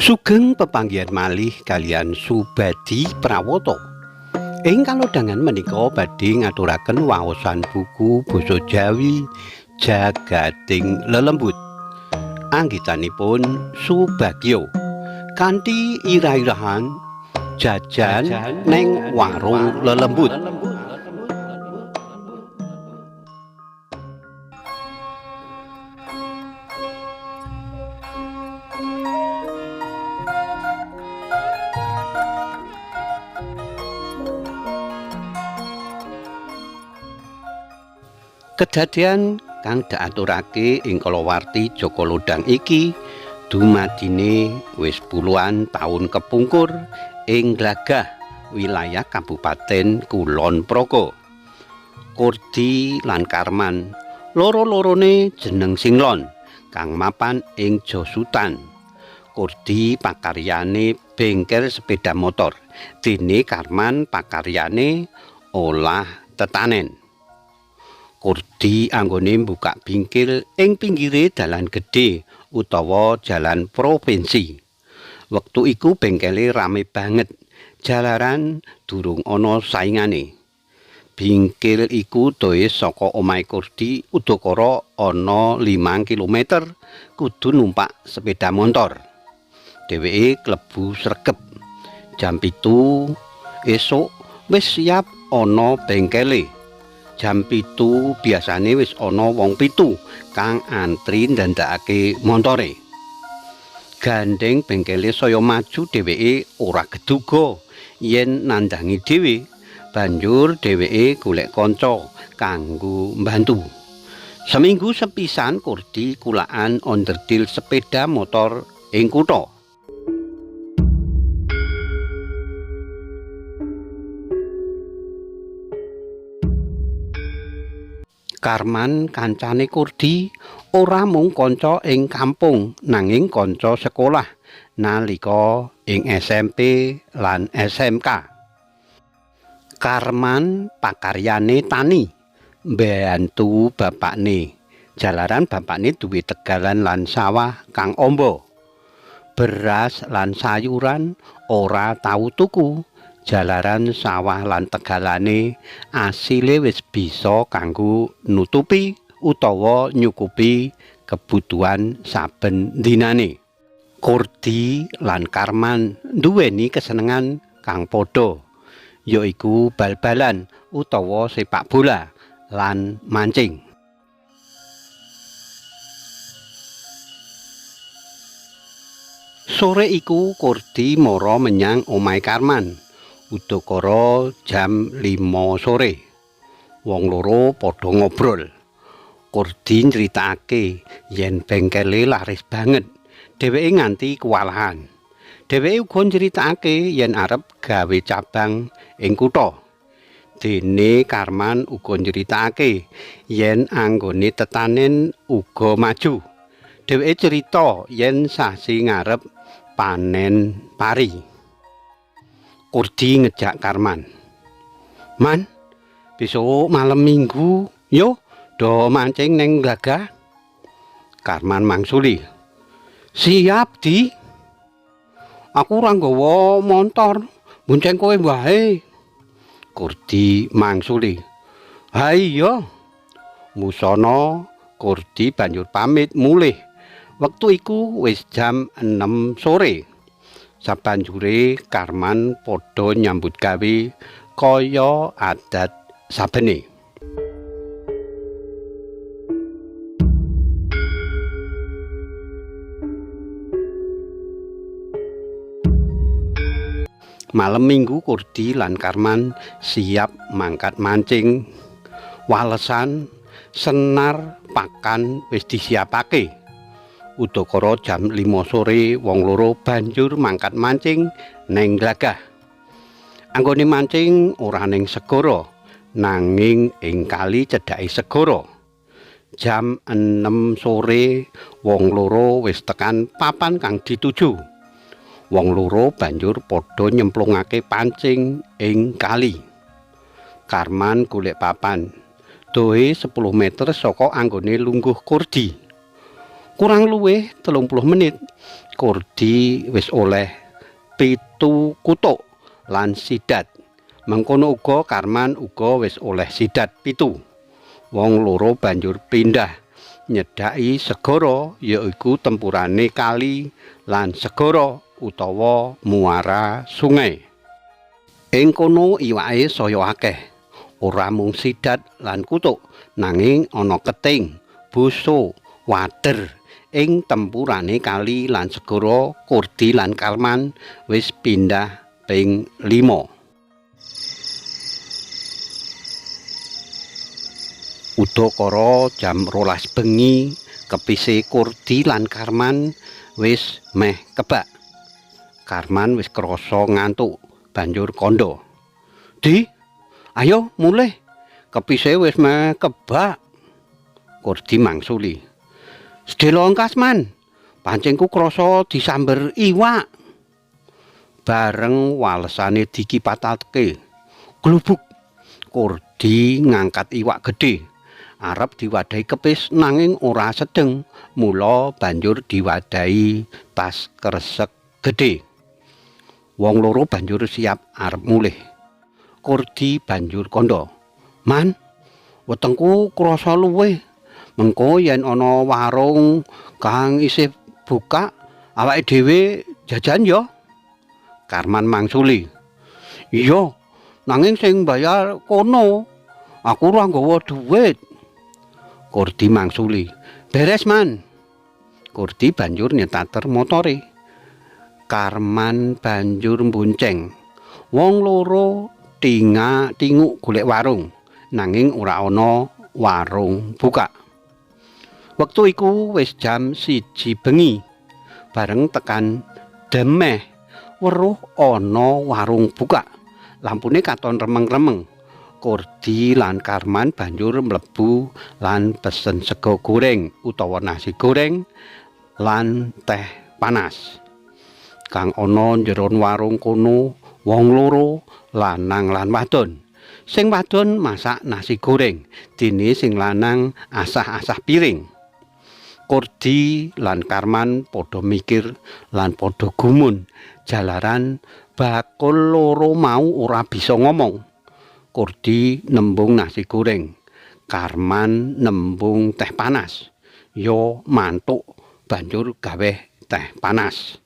Sugeng pepanggihan malih kaliyan Subadi Prawoto. Ing kalodhangan menika badhe ngaturaken waosan buku basa Jawi Jagating Lelembut. Anggitanipun Subagyo. Kanthi irah-irahan jajan neng warung lelembut. Kedadean kang diaturake ing kalawarti Jaka Lodhang iki dumadine wis puluhan taun kepungkur ing Glagah, wilayah Kabupaten Kulon Progo. Kurdi lan Karman loro-lorone jeneng Singlon kang mapan ing Josutan. Kurdi pakaryane bengkel sepeda motor, dene Karman pakaryane olah tetanen. Kurdi anggone mbukak bingkil ing pinggire dalan gedhe utawa jalan provinsi. Wektu iku bengkele rame banget, jalaran durung ana saingane. Bingkil iku dohe saka omahe Kurdi udakara ana 5 km kudu numpak sepeda motor. Dheweke klebu sregep. Jam 7 esuk wis siap ana bengkele. Jam 7 biasane wis ana wong 7 kang antri ndandakake montore. Gandeng bengkele saya maju dheweke ora geduga yen nandangi dhewe. Banjur dheweke golek kanca kanggo mbantu. Seminggu sepisan Kurdi kulaan onderdil sepeda motor ing kutha. Karman kancane Kurdi ora mung kanca ing kampung nanging kanca sekolah nalika ing SMP lan SMK. Karman pakaryane tani, mbantu bapakne. Jalaran bapakne duwe tegalan lan sawah kang amba. Beras lan sayuran ora tau tuku. Jalaran sawah lan tegalane asile wis bisa kanggo nutupi utawa nyukupi kebutuhan saben dinane. Kurdi lan Karman duweni kesenengan kang padha, yaiku bal-balan utawa sepak bola lan mancing. Sore iku Kurdi mara menyang omahe Karman. Udakara jam 5 sore. Wong loro padha ngobrol. Kurdi nyritakake yen bengkele laris banget. Dheweke nganti kewalahan. Dheweke uga nyritakake yen arep gawe cabang ing kutha. Dene Karman uga nyritakake yen anggone tetanen uga maju. Dheweke crita yen sasi ngarep panen pari. Kurdi ngejak Karman. Man, besok malam Minggu yo do mancing neng Glagah. Karman mangsuli. Siap, Di. Aku ora nggawa montor, bonceng kowe wae. Kurdi mangsuli. Ha iya. Musana Kurdi banjur pamit mulih. Wektu iku wis jam 6 sore. Sabanjure Karman padha nyambut gawe kaya adat sabene. Malem Minggu Kurdi lan Karman siap mangkat mancing. Walesan senar pakan wis disiapake. Udakara jam 5 sore wong loro banjur mangkat mancing neng Glagah. Anggone mancing ora ning segara, nanging ing kali cedhake segara. Jam 6 sore wong loro wis tekan papan kang dituju. Wong loro banjur padha nyemplungake pancing ing kali. Karman golek papan, dohe 10 meter saka anggone lungguh Kurdi. Kurang luwih 30 menit, Kurdi wis oleh 7 kutuk lan sidat. Mengkono uga Karman uga wis oleh sidat 7. Wong loro banjur pindah nyedhaki segara, yaiku tempurane kali lan segara utawa muara sungai. Ing kono iwake saya akeh. Ora mung sidat lan kutuk, nanging ana keting, buso, wader. Ing tempurane kali lan segara, Kurdi lan Karman wis pindah ping 5. Udakara jam 12 bengi, kepise Kurdi lan Karman wis meh kebak. Karman wis krasa ngantuk, banjur kandha, "Di, ayo mulih, kepise wis meh kebak." Kurdi mangsuli, "Sedhela engkas man, pancingku krasa disamber iwak." Bareng walesane dikipatake, glubuk, Kurdi ngangkat iwak gedhe. Arep diwadahi kepis nanging ora sedeng, mula banjur diwadahi tas kresek gedhe. Wong loro banjur siap arep mulih. Kurdi banjur kandha, "Man, wetengku krasa luwih. Mengko yen ana warung kang isih buka, awake dhewe jajan ya." Karman mangsuli, "Iya, nanging sing bayar kono. Aku ora nggawa dhuwit." Kurdi mangsuli, "Beres man." Kurdi banjur nyetater motore. Karman banjur mbonceng. Wong loro tingak-tinguk golek warung, nanging ora ana warung buka. Wektu iku wis jam 1 bengi. Bareng tekan Demeh, weruh ana warung buka. Lampune katon remeng-remeng. Kurdi lan Karman banjur mlebu lan pesen sego goreng utawa nasi goreng lan teh panas. Kang ana njeron warung kono wong loro, lanang lan wadon. Sing wadon masak nasi goreng, dene sing lanang asah-asah piring. Kurdi lan Karman padha mikir lan padha gumun jalaran bakul loro mau ora bisa ngomong. Kurdi nembung nasi goreng, Karman nembung teh panas. Yo mantuk banjur gawe teh panas.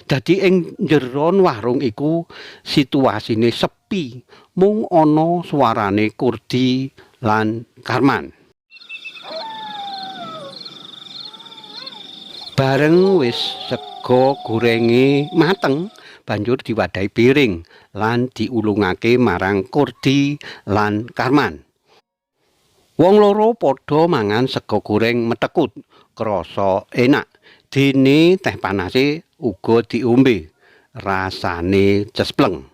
Dadi ing njeron warung iku situasine sepi, mung ana suarane Kurdi lan Karman. Bareng wis sego gorenge mateng, banjur diwadahi piring lan diulungake marang Kurdi lan Karman. Wong loro padha mangan sego goreng metekut, krasa enak. Dene teh panase uga diombe, rasane cespleng.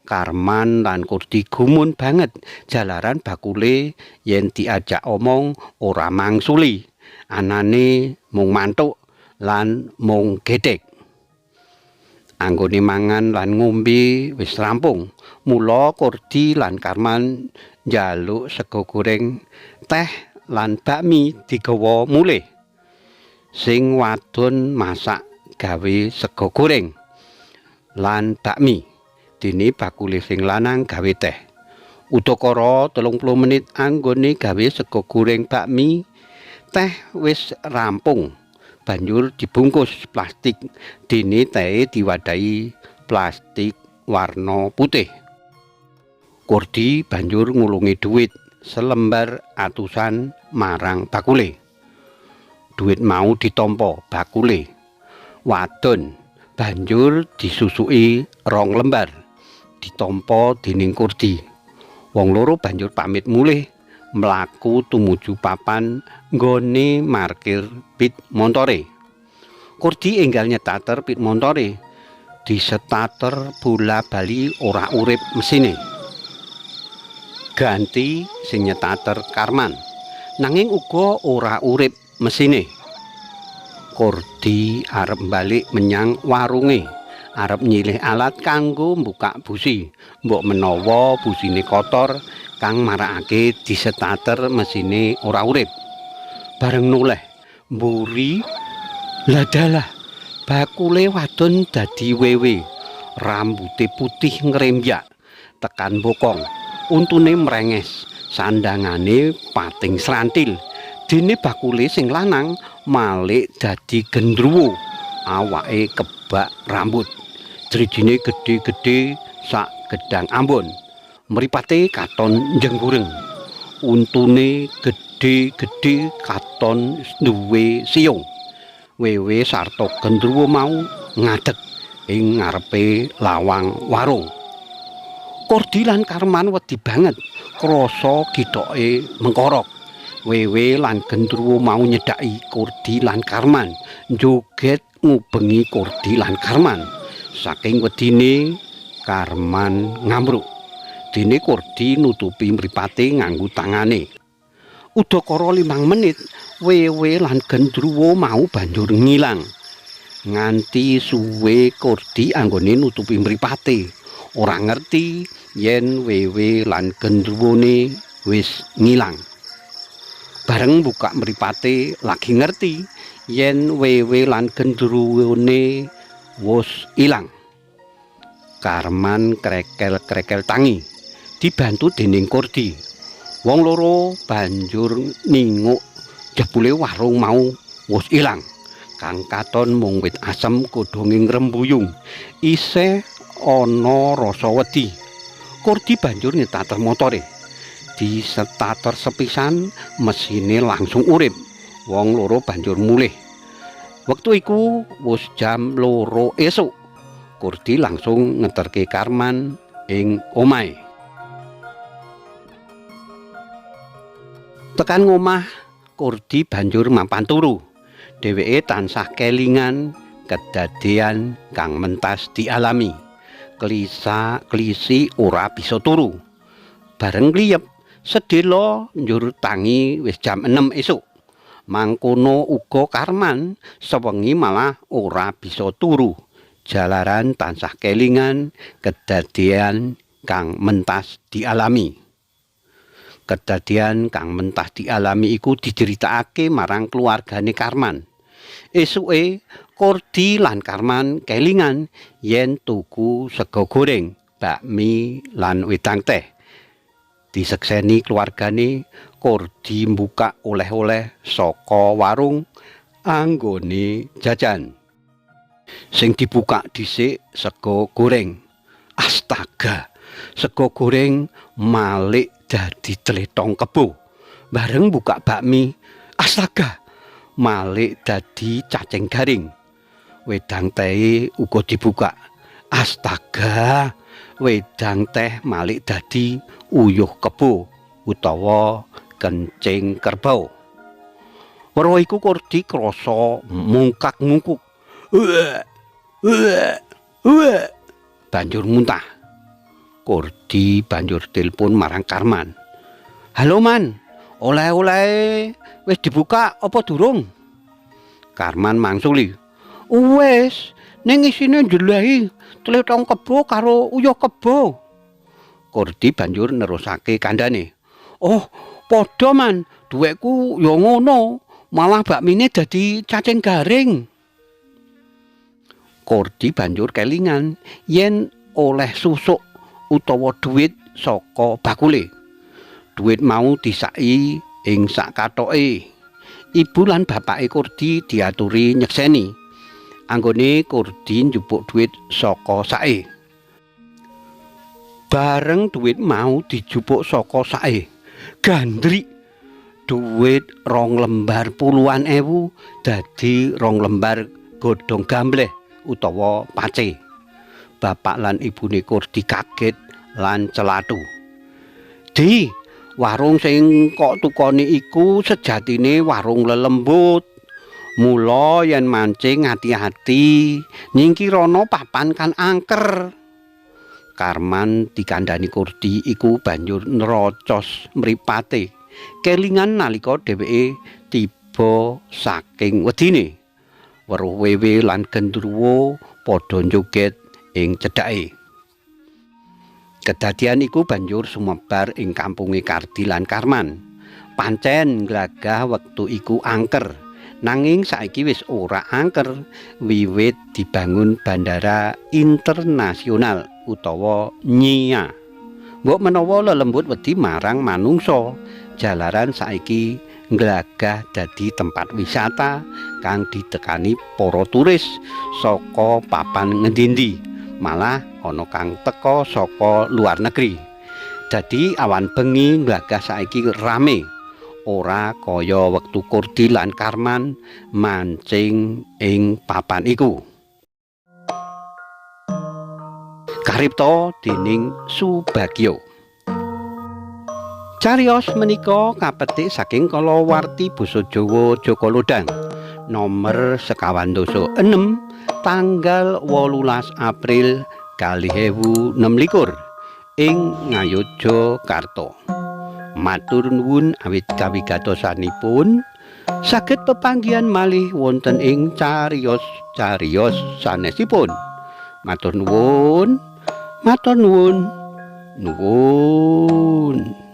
Karman lan Kurdi gumun banget jalaran bakule yen diajak omong ora mangsuli, anane mung mantuk lan mung gedhek. Anggone mangan lan ngombe wis rampung, mula Kurdi lan Karman njaluk sego goreng, teh lan bakmi digawa mulih. Sing wadon masak gawe sego goreng lan bakmi, dene bakule sing lanang gawe teh. Udakara 30 menit anggone gawe sego goreng bakmi, teh wis rampung. Banjur dibungkus plastik, dene tehe diwadahi plastik warna putih. Kurdi banjur ngulungi dhuwit selembar atusan marang bakule. Dhuwit mau ditampa bakule. Wadon banjur disusuki 2 lembar, ditampa dening Kurdi. Wong loro banjur pamit mulih, mlaku tumuju papan nggone markir pit montore. Kurdi enggal nyetater pit montore, disetater bola bali ora urip mesine. Ganti sing nyetater Karman, nanging uga ora urip mesine. Kurdi arep balik menyang warunge, arep nyilih alat kanggo mbukak busi. Mbok menawa busine kotor kang marakake disetater mesine ora urip. Bareng noleh mburi, ladalah Bakule wadon dadi wewe, rambute putih ngrembyak tekan bokong, untune mrenges, sandangane pating srantil. Dene bakule sing lanang malik dadi gendruwo, awake kebak rambut, drijine gedhe-gedhe sak gedang ambon, mripate katon njengureng, untune gedhe-gedhe katon duwe siung. Wewe sarta gendruwo mau ngadeg ing ngarepe lawang warung. Kurdi lan Karman wedi banget krasa githoke mengkorok. Wewe lan gendruwo mau nyedhaki Kurdi lan Karman, joget ngubengi Kurdi lan Karman. Saking wedine Karman ngamruk. Dene Kurdi nutupi mripate nganggo tangane. Udakara 5 menit, wewe lan gendruwo mau banjur ngilang. Nganti suwe Kurdi anggone nutupi mripate. Ora ngerti yen wewe lan gendruwone wis ngilang. Bareng buka mripate lagi ngerti yen wewe lan gendruwone wis ilang. Karman krekel-krekel tangi, dibantu dening Kurdi. Wong loro banjur ninguk jebule warung mau wis ilang. Kang katon mung wit asem godhonge ngrembuyung. Isih ana rasa wedi. Kurdi banjur nyetater motore. Disetater sepisan mesine langsung urip. Wong loro banjur mulih. Wektu iku wis jam 2 esuk. Kurdi langsung ngeterke Karman ing omahe. Tekan ngomah, Kurdi banjur mapan turu. Dheweke tansah kelingan kedadean kang mentas dialami. Klisa klisi ora bisa turu. Bareng kliyep, sedhela njur tangi wis jam 6 esuk. Mangkono uga Karman sewengi malah ora bisa turu. Jalaran tansah kelingan kedadean kang mentas dialami. Kedadian kang mentah dialami iku diceritakake marang keluargane Karman. Esuke Kurdi lan Karman kelingan yen tuku sega goreng, bakmi lan wedang teh. Disekseni keluargane, Kurdi mbuka oleh-oleh saka warung anggone jajan. Sing dibuka dhisik sega goreng. Astaga, sega goreng malik dadi tletong kebo. Bareng buka bakmi, astaga, malik dadi cacing garing. Wedang tehe uga dibuka. Astaga, wedang teh malik dadi uyuh kebo utawa kencing kerbau. Weruh iku Kurdi krasa mungkak-mungkuk. Banjur muntah. Kurdi banjur telepon marang Karman. "Halo Man, oleh-oleh wis dibuka apa durung?" Karman mangsuli, "Wis, ning isine njelehi tletong kebo karo uyuh kebo." Kurdi banjur nerusake kandhane, "Oh, padha Man, duwekku ya ngono, malah bakmine dadi cacing garing." Kurdi banjur kelingan yen oleh susuk utawa duit saka bakule. Duit mau disaki ing sak kathoke. Ibu lan bapake Kurdi diaturi nyekseni anggone Kurdi njupuk duit saka sake. Bareng duit mau dijupuk saka sake, gandrik duit 2 lembar puluhan ewu dadi 2 lembar godhong gambleh utawa pace. Bapak lan ibune Kurdi kaget lan celatu. "Di, warung sing kok tukoni iku sejatine warung lelembut. Mula yen mancing ati-ati, nyingkirana papan kan angker." Karman dikandhani Kurdi iku banjur nrocos mripate. Kelingan nalika dheweke tiba saking wedine. Weruh wewe lan gendruwo padha joget ing cedhake. Kedadian iku banjur sumebar ing kampunge Kardi lan Karman. Pancen glagah wektu iku angker. Nanging saiki wis ora angker wiwit dibangun bandara internasional utawa NYIA. Mbok menawa lelembut wedi marang manungsa, jalaran saiki nglagah dadi tempat wisata kang ditekani para turis saka papan ngendi-endi, malah ana kang teka saka luar negeri. Dadi awan bengi nglagah saiki rame, ora kaya wektu Kurdi lan Karman mancing ing papan iku. Karipta dening Subagio. Cariyos menika kapetik saking kalawarti basa Jawa Jaka Lodhang nomer 26 tanggal 18 April 2026 ing Ngayogyakarta. Matur nuwun awit kawigatosanipun, saged pepanggihan malih wonten ing cariyos-cariyos sanesipun. Matur nuwun, matur nuwun, nuwun.